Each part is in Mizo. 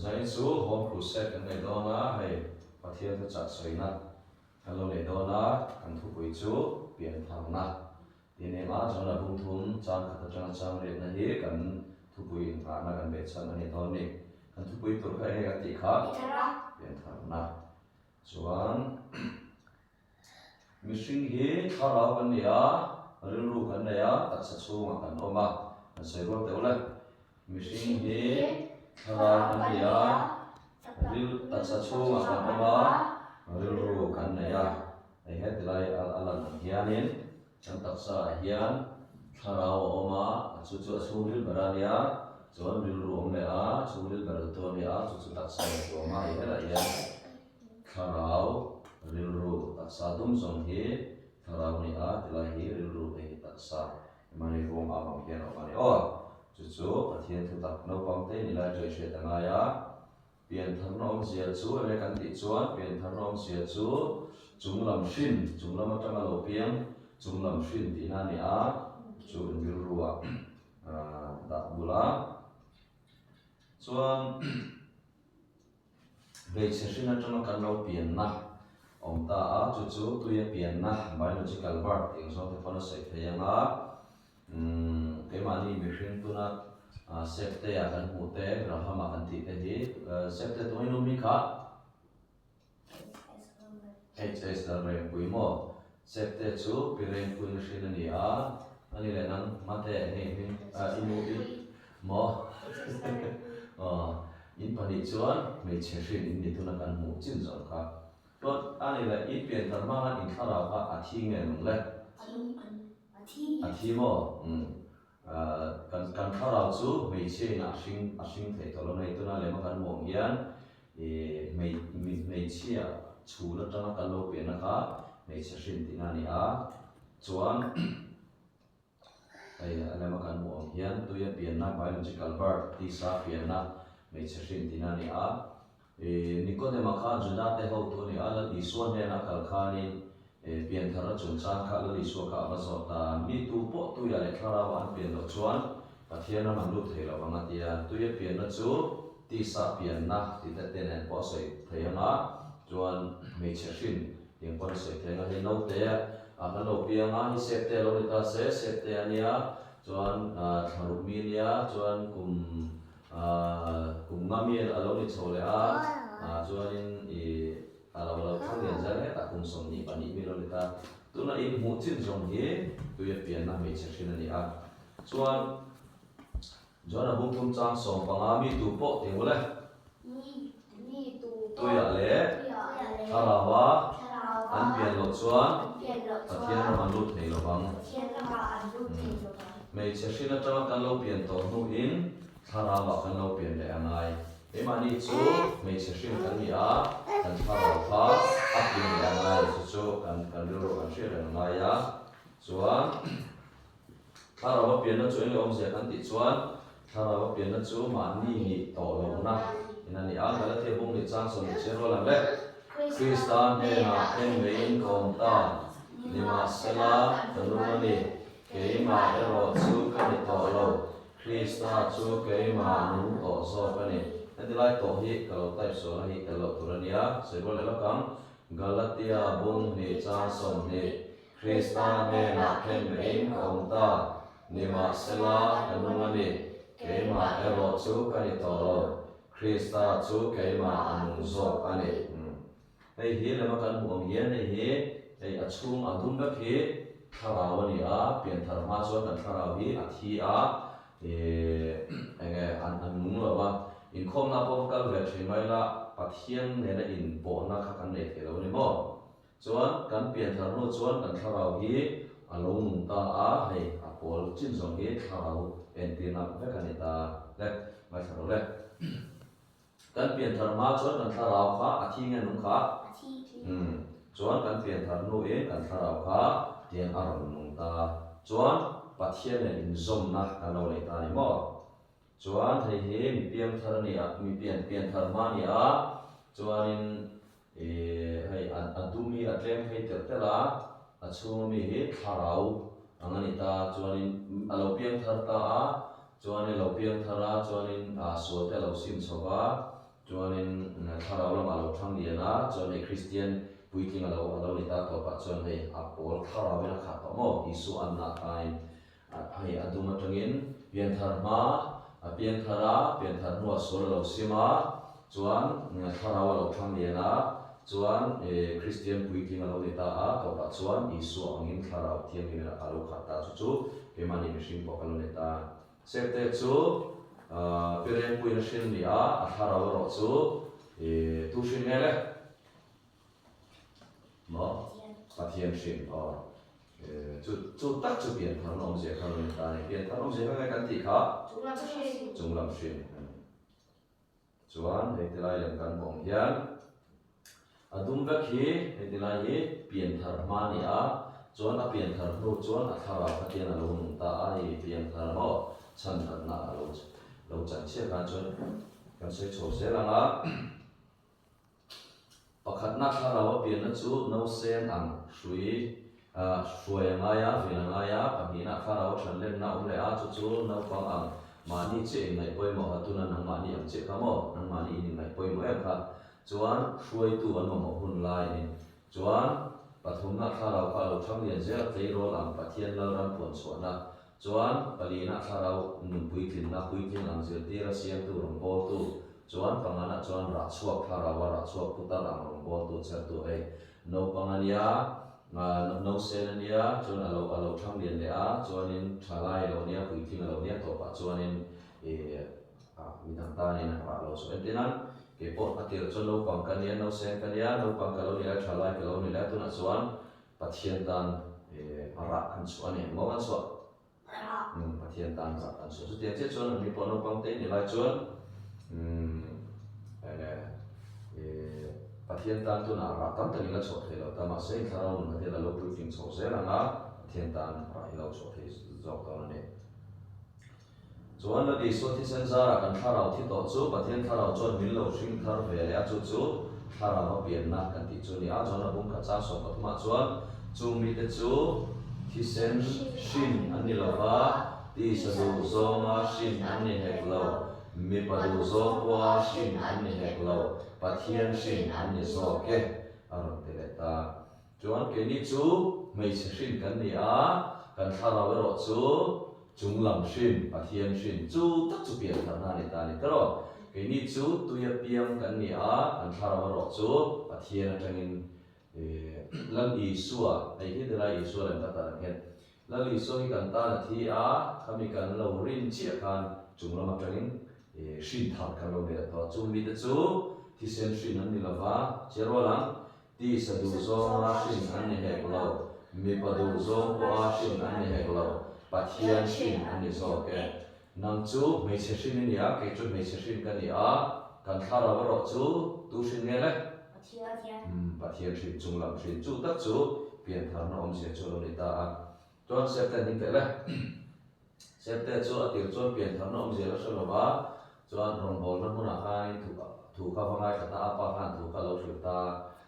Zain chu Home Crusade kan nei dawn a, hei Pathian thuchah sawina kan lo nei dawn a, kan thupui chu Piantharna tih a ni ang a, chuan a bung thum chang khat atanga chang riatna hi kan thupui inngahna kan beh chhan a ni dawn a ni. Kan thupui tur kha enge kan tih kha? Piantharna. Chuan. Mihring hi thlarau kan ni a, rilru kan nei a, taksa chhungah kan awm a, kan sawi rual teuh le. Mihring hi thlarau kan ni a, ril taksa chhungah kan awm a, rilru kan nei a. Hei heti lai a lan ang hianin kan taksa ah hian thlarau a awm a, chu chu a chhungril ber a nia, chuan rilru a awm leh a, chhungril ber tu a nia, chu chu taksa in a tuam a, hei helaiah hian Thlarau, rilru, taksa dum zawng hi thlarau ni a, tilai hi rilru hei hi taksa mahni ruang am ang hian a awm a ni aw. Chu chu Pathian thutak naupang te ni lai chu i hriat a ngai a. Piantharna awmzia chu enge kan tih chuan piantharna awmzia chu chunglam hrin, chunglam atanga lo piang, chunglam hrin tihna a ni a, chu in rilruah dah bul a. Chuan. Hmeichhe hrin atanga kan lo pianna awm ta a, chu chu tuia pianna, biological birth, tih ang zawng te pawn a sawi thei ang a. Umm keimahni mihring tuna Septe-a kan hmuh te, Graham-a kan tih te hi Septe tunga inum hi kha HS Lalrengpui maw? Septe chu Pi Rengpuiin a hrin a ni a, ani leh nang Mate enge i hming i nu i maw? Aw in pahnih chuan hmeichhe hrin in ni tuna kan hmuh chin zawng kha. Chuan ani leh in pian thar hma khan in thlarau kha a thi nge nung le? A thi maw? Umm Kan kan thlarau chu hmeichhia in a hring a hring thei tawh lo nei tuna lema kan hmuh ang hian ih hmei hmeichhia chhun atanga kan lo pianna kha hmeichhe hrin tihna a ni a chuan hei a lema kan hmuh ang hian tuia pianna biological birth tisa pianna hmeichhe hrin tihna a ni a ih Nikodema kha Juda te hotu a ni a Lal Isua hnena a kal khanin Piantharna chungchang kha Lal Isua kha a va zawt a, mi tu pawh tuia leh thlarau an pian loh chuan Pathian ram an lut thei lo ang a ti a, tuia pianna chu tisa pianna tih te te nen pawh a sawi thei ang a, chuan hmeichhe hrin tiang pawn a sawi thei ang a, hei naute a kan lo piang a, hi septe a lo ni ta se, septe a nia, chuan thlaruk mi a nia, chuan kum kum nga mi a lo ni chho leh a, chuanin ih. A lo lo thlang lian zel hetah kum 22 mi lo ni ta. Tuna in hmuh chin zawng hi tuia pianna hmeichhe hrin a ni a. Chuan John-a bung thum chang 15 mi tu pawh ti ngul e. Tuia leh Thlarau-a an pian loh chuan Pathian ram an lut thei lo vang. Hmeichhe hrin atanga kan lo pian tawh hnuin Thlarau-ah kan lo pian leh a ngai. Keimahni chu hmeichhe hrim kan ni a, kan thlarau kha a pian leh a ngai a, chu chu kan kan rilru kan hriat reng a ngai a. Chuan thlarau a pianna chu enge awmzia kan tih chuan thlarau a pianna chu mahni nih tawh lohna in a ni a, Galatia bung nih chang 20 chhiar rual ang le. Krista hnenah then meiin ka awm ta, nimahsela ka nung a ni, keimah erawh chu ka ni tawh lo. Krista chu keimah nung tawh zawk a ni. Heti lai tawh hi ka lo type sual a hi tel loh tur a nia, sawi rual leh lawk ang. Galatia bung hnih chang 20, Krista hnenah khen meiin ka awm ta, nimahsela ka nung a ni, keimah erawh chu ka ni tawh lo, Krista chu keimah a nung zawk a ni. Hei hi lema kan hmuh ang hian hei hi hei a chhung a dum vek hi thlarau a ni a, pianthar hma chuan kan thlarau hi a thi a, ih enge an an nung lo va, inkhawmna pawh va kal ve thin mai la Pathian nena inpawhna kha kan nei thei lo a ni maw? Chuan kan pianthar hnu chuan kan thlarau hi a lo nung ta a, hei a pawl chin zawng hi thlarau entirna vek a ni ta le, ngaithla rawh le. Kan pianthar hma chuan kan thlarau kha a thi nge nung kha? A thi. Umm. Chuan kan pianthar hnuin kan thlarau kha tiang a rawn nung ta. Chuan Pathian nen inzawmna kan lo nei ta a ni maw? Chuan hei hi mi piangthar a ni a, mi pian pianthar hma a ni a, chuanin ih hei a a dum hi a tlem phei telh telh a, a chhunga mi hi thlarau ang a ni ta, chuanin a lo piangthar ta a, Chuanin lo piang thar a, chuanin sual te a lo sim chho va, Chuanin thlarau lamah a lo thang lian a, chuan hei Kristian puitling a lo a lo ni ta tawpah chuan hei a pawl thlarauin a khat tawh maw? Isua an nah tain hei a dum atangin pianthar hma a pianthar a, pianthar hnuah sual a lo sim a, chuan thlarau a lo thang lian a, chuan Kristian puitling a lo ni ta a, tawpah chuan Isua angin thlarau thianghlimin a lo khat ta, chu chu keimahni mihring pawh kan lo ni ta. Sekte chu Pi Rengpuiin a hrin ni a, a thlarau erawh chu tu hrin nge le? Maw? Pathian hrin, aw. Chu chu tak chu piantharna awmzia kha lo ni ta a ni. Piantharna awmzia kha nge kan tih kha? Chunglam hrin. Chunglam hrin. Chuan hei tilai lem kan hmuh ang hian a dum vek hi hei tilai hi pianthar hma a ni a, chuan a pianthar hnu chuan a thlarau kha tian a lo nung ta a, hei pianthar maw chhan danna a lo lo chan chiah khan chuan kan sawi chho zel ang a. Pakhatna thlarau a pianna chu nausen ang hrui hruai a ngai a, vil a ngai a, pahnihna thlarau a than lenna a awm leh a, chu chu naupang ang mahni chiah inngaih pawimawh ha tuna nangmahni ang chiah kha maw, nangmahni in inngaih pawimawh em kha chuan hruaitu an mamawh hun lai a ni. Chuan pathumna thlarau kha a lo thang lian zel a, tleirawl ang Pathian Lalram puan chhuahna Chuan palina thlarau nun puitlinna puitling ang zirtir a siamtu rawngbawltu chuan pangana chuan rah chhuak thlarau a rah chhuak putar ang rawngbawltu chhertu hei naupang a nia nausen a nia chuan a lo a lo thang lian leh a chuanin thalai a lo nia puitling a lo nia tawpah chuanin ih midang tanin a rah lo chu entir nan keipawh a tirh chuan naupang ka nia nausen ka nia naupang ka lo ni lai thalai ka lo ni lai tunah chuan Pathian tan rah kan chhuah a ni engmaw kan chhuah? Rah. Umm Pathian tan rah kan chhuah. Chutiang chiah chuan an mi pawh naupang te ni lai chuan umm enge Pathian tan tunah rah tam takin la chhuah thei lo ta mahse in thlarau nun kha hian a lo puitling chho zel ang a, Pathian tan rah hi lo chhuah thei zawk dawn a ni. Chuan Lal Isua thisen zarah kan thlarau thi tawh chu Pathian thlarau chuan min lo hring thar ve leh a, chu chu thlarau a pianna kan tih chu a ni a. Chuan a bung khat chang sawm pathumah chuan chung mite chu thisen hrin an ni lo va, tisa duh zawnga hrin an ni hek lo, mipa duh zawng pawha hrin an ni hek lo, Pathian hrin an ni zawk e, a rawn ti leh ta. Chuan keini chu hmeichhe hrin kan ni a, kan thlarau erawh chu chunglam hrin, Pathian hrin, chu tak chu pian tharna a ni ta a ni tawh. Keini chu tuia piang kan ni a, kan thlarau erawh chu Pathian atangin Lal Isua, hei hi tilai Isua lem tak tak ang hian Lal Isua hi kan tan a thi a, khami kan lo rin chiah khan chunglam atangin hrin thar kan lo nei tawh a, chung mite chu thisen hrin an ni lova, chiarual ang. Tisa duh zawnga hrin an ni hek lo, mipa duh zawng pawha hrin an ni hek lo, Pathian hrin an ni zawk e. Nang chu hmeichhe hrin i ni a, kei chu hmeichhe hrin ka ni a, kan thlarau erawh chu tu hrin nge le? Pathian. Umm, Pathian hrin, chunglam hrin, chu tak chu piantharna awmzia chu a lo ni ta a. Chuan Septe an him teh le. Septe chu a tir chuan piantharna awmzia la hre lo va, chuan rawngbawlna hmunah khanin thu thu kha va ngaithla ta a, pa khan thu kha lo hrilh ta.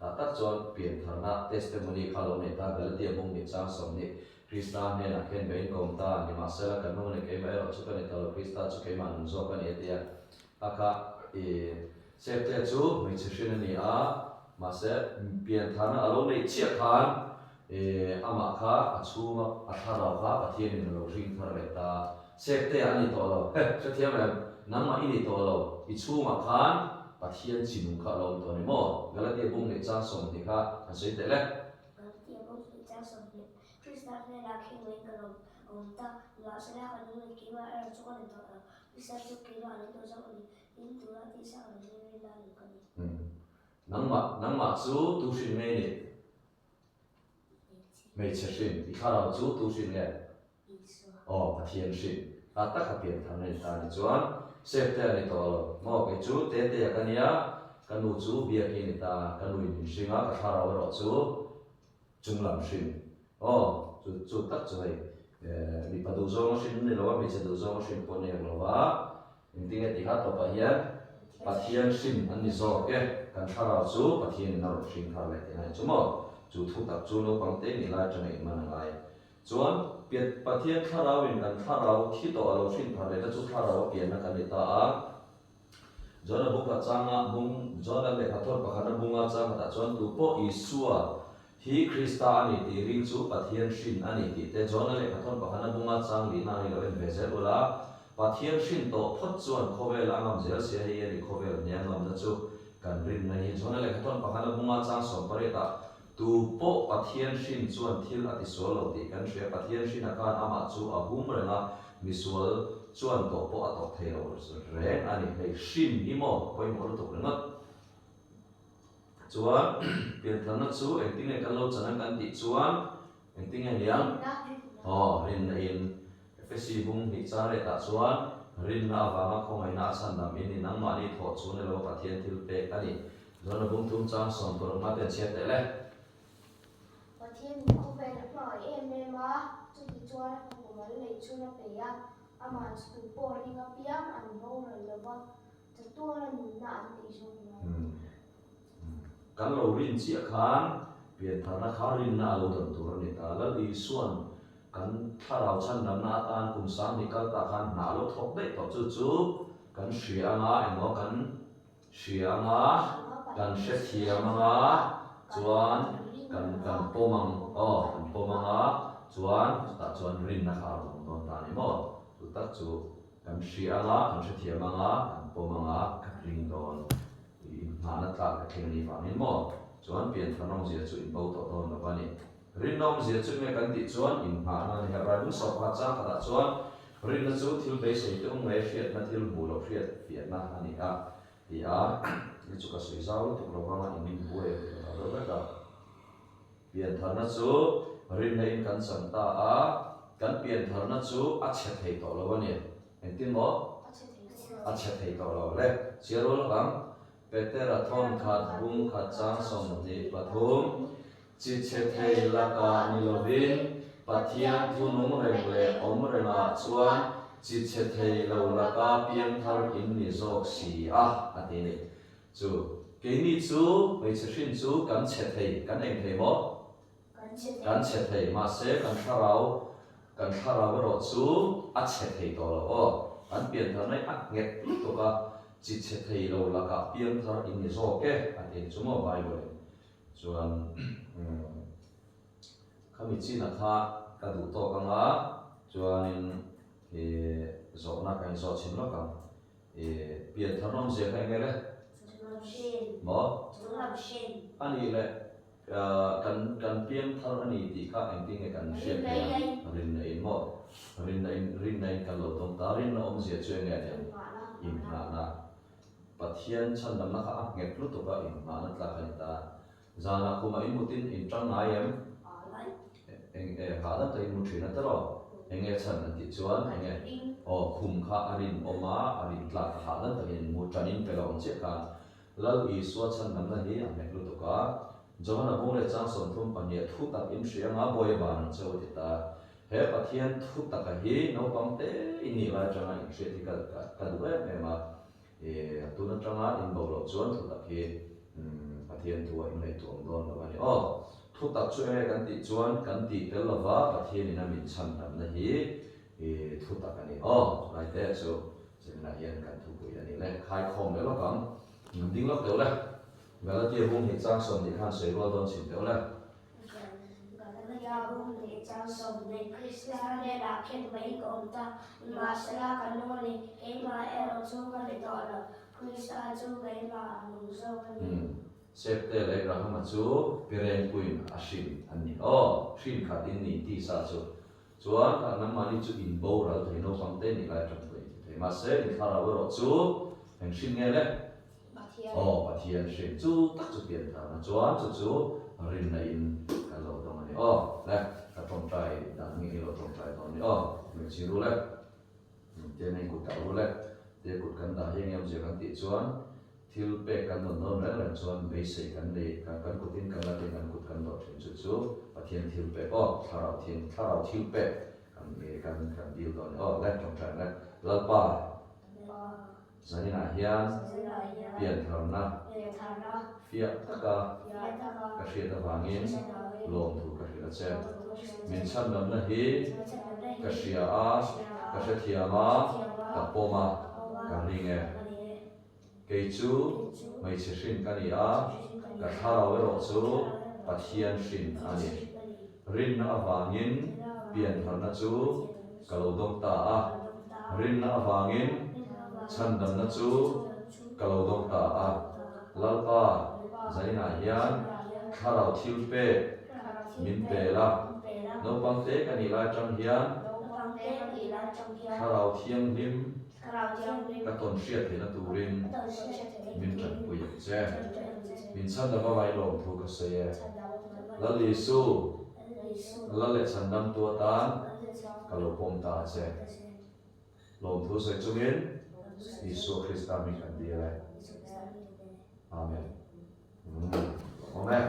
Tah tak chuan piantharna testimony kha lo nei ta, Galatia bung nih chang 20, Krista hnenah khian ka inkawm ta, nimahsela ka nung a ni, keimah erawh chu ka ni ta lo, Krista chu keimah nung zawk a ni a ti a. A kha i Septe chu hmeichhe hrin a ni a, mahse piantharna a lo neih chiah khan I amah kha a chhunga a thlarau kha Pathianin a lo hring thar leh ta. Sektea a ni tawh lo. He, hrethiam em? Nangmah i ni tawh lo. I chhungah khan Pathian chinung kha a lo awm tawh a ni maw? Galatia bung nih chang 20 kha han sawi teh le. Galatia bung nih chang 20, Krista hnenah khengmeiin ka lo awm ta. Nimahsela ka nung leh keimah erawh chu ka ni tawh lo. Krista chu keimah a lo tawh zawk a ni. Tin, tunah tisa ka nung in rinna a nung ka ni. Nangmah, nangmah chu tu hrin ngei ni? Hmeichhe hrin, i thlarau chu tu hrin nge? Aw, Pathian hrin. A tak a pian thar na ni ta ni chuan Sep te a ni tawh lo. Maw, kei chu Tetea ka nia, ka nu chu Biaki a ni ta, ka nuin min hring a, ka thlarau erawh chu chunglam hrin. Aw, chu chu tak chu hei, mipa duhzawng a hrin a ni lo a, hmeichhe duhzawng a hrin pawh a ni hek lo va. Engtinge tih kha tawpah hian Pathian hrin an ni zawk e, kan thlarau chu Pathianin a rawn hring thar leh tih a ni chu maw? Chu thu tak chu naupang te nih lai atanga inman a ngai. Chuan Pathian thlarauin kan thlarau thi tawh a lo hrin thar lehna chu thlarau a pianna kan ni ta a. John-a bung khat changa bung, John-a lehkha thawn pakhatna bunga chang khatah chuan tupawh Isua hi Krista a ni tih ring chu Pathian hrin a ni tih te John-a lehkha thawn pakhatna bunga chang lihna hi lo en ve zel ula. Pathian hrin tawh phawt chuan khawvel a ngam zel sia hei a ni khawvel hne a ngamna chu kan rinna hi. John-a lehkha thawn pakhatna bunga chang 18 ah Tu pawh Pathian hrin chuan thil a tisual lo tih kan hria. Pathian hrin a khan amah chu a hum reng a, misual chuan tawh pawh a tawk thei lo reng a ni. Hei hrin hi maw pawimawh lutuk ringawt. Chuan piantharna chu engtinge kan lo chan ang kan tih chuan engtinge niang? Aw, rinna in. Efesi bung hnih chang retah chuan rinna avanga khawngaihna a chhandam in ni nangmahni thawh chu ni lo Pathian thil pek a ni. Zawhna bung thum chang 16 nga ten chhiat teh le. Pathian in khawvel a hmangaih em em a, chuti chuan a fapa mal neih chhun a pe a, amah chu tu pawh ring apiang an boral lo va, chatuana nunna an neih zawk nan. Kan lo rin chiah khan piantharna kha rinna a lo dan tur a ni ta. Lal Isuan kan thlarau chhandamna atan kum 10,000 kal tah khan hna a lo thawk daih tawh chu chu kan hria anga engmaw kan hria anga kan hrethiam anga chuan kan kan pawm ang aw kan pawm anga chuan chutah chuan rinna kha a rawn awm dawn ta a ni maw? Chu tak chu kan hria anga kan hrethiam anga kan pawm anga kan ring dawn i inngahna tlak ka thleng a nih vangin maw? Chuan pianthar nawmzia chu in bo tawh dawn lo a ni. Rinawmzia chu nge kan tih chuan inngahna a ni. Hebrai bung 11 chang khatah chuan rinna chu thil beisei te awm ngei hriatna thil hmuh loh hriat fiahna a ni a ti a, ni chu ka sawi zau lutuk lo vanga in min buai ang tih ka hlau deuh vek a. Piantharna chu rinna in kan chan ta a, kan piantharna chu a chhe thei tawh lo a ni. Engtin maw? A chhe thei tawh lo. Le, chiar rual ang. Petera thawn khat bung khat chang 23, Chi chhe thei lakah ni lovin, Pathian thu nung reng leh awm rengah chuan chi chhe thei lo laka piangthar in ni zawk si a, a ti a ni. Chu, keini chu hmeichhe hrin chu kan chhe thei, kan eng thei maw? Kan chhe thei, mahse kan thlarau, kan thlarau erawh chu a chhe thei tawh lo aw. Kan pianthar mai a nghet lutuk a, chi chhe thei lo lakah piangthar in ni zawk e, a ti a ni chu maw Bible in. Chuan khami chinah kha ka duh tawk ang a, chuanin i zawhna ka inzawh chhin lawk ang. I pianthar nawmzia kha eng nge le? Maw? A nih leh kan kan piangthar a ni tih kha engtin nge kan hriat theih ang? Rinna in maw? Rinna in rinna in kan lo dawng ta. Rinna awmzia chu eng nge a ni ang? Inngahna. Pathian chhandamna kha a nghet lutuk a, inngahna tlak a ni ta. Zanah khumah in mutin in tang ngai em? Eng e, hahdam takin mu thin a tawh. Eng nge chhan an tih chuan eng nge? Aw, khum kha a rinawm a, a rin tlak a, hahdam takin in mu tan in pe lo ang chiah khan Lal Isua chhandamna hi a nghet lutuk a. Johana bung leh chang 32 thu tak in hria anga bawi a ban ang che u a ti ta. He Pathian thu taka hi naupang te in nih lai atanga in hriat hi ka ka duh em em a. E, tun atanga in bo loh chuan thu tak hi Pathian thu a inngaihtuah awm dawn lo a ni. Aw, thu tak chu enge kan tih chuan kan tih tel lova Pathian in a min chhandamna hi thu tak a ni. Aw, chulai te chu seminar hian kan thupui a ni le. Khaikhawm leh lawk ang. Ding lawk deuh le. Galatia bung hnih chang 20 khan sawi rual dawn chhin deuh le. Galatia bung hnih chang 20 Krista hnenah khen mai ka awm ta, nimahsela ka nung a ni, keimah erawh chu ka ni tawh lo, Krista chu keimah a nung zawk a ni. Septe leh Graham-a chu Pirengpuiin a hrin an ni. Aw, hrin khat in ni tisa chu. Chuan kha nangmahni chu in boral thei naupang te nih lai atang pawh in ti thei. Mahse in thlarau erawh chu eng hrin nge le? Aw, Pathian hrin chu tak chu piantharna chuan chu chu rinna in kan lo dawng a ni. Aw, le, ka tawngtai dan nge i lo tawngtai dawn ni. Aw, hmeichhe ru le, te nei kut dah ru le, te kut kan dah hi eng awmzia kan tih chuan thil pek kan dawn dawn reng reng chuan beisei kan nei, kan kan kutin kan la tin kan kut kan dawh thin chu chu Pathian thil pek aw, thlarau thian thlarau thil pek kan kan kan dil dawn ni. Aw, le, tawngtai le, Lalpa. Zaninah hian piantharna fiah taka ka hriat avangin lawmthu ka hrilh a che. Min chhandamna hi ka hria a, ka hrethiam a, ka pawm a, ka ring e. Kei chu hmeichhe hrin ka ni a, ka thlarau erawh chu Pathian hrin a ni. Rinna avangin piantharna chu ka lo dawng ta a, rinna avangin chhandamna chu ka lo dawng ta a. Lalpa, zaninah hian thlarau thil pek min pe la, naupang te ka nih lai atang hian thlarau thianghlim ka tawn hriat theihna turin min tanpui ang che. Min chhandam avai lawmthu ka sawi e. Lal Isu, Lal leh chhandamtu atan ka lo pawm ta a che. Lawmthu sawi chungin Isua Krista hming kan dil e. Amen. Awm e.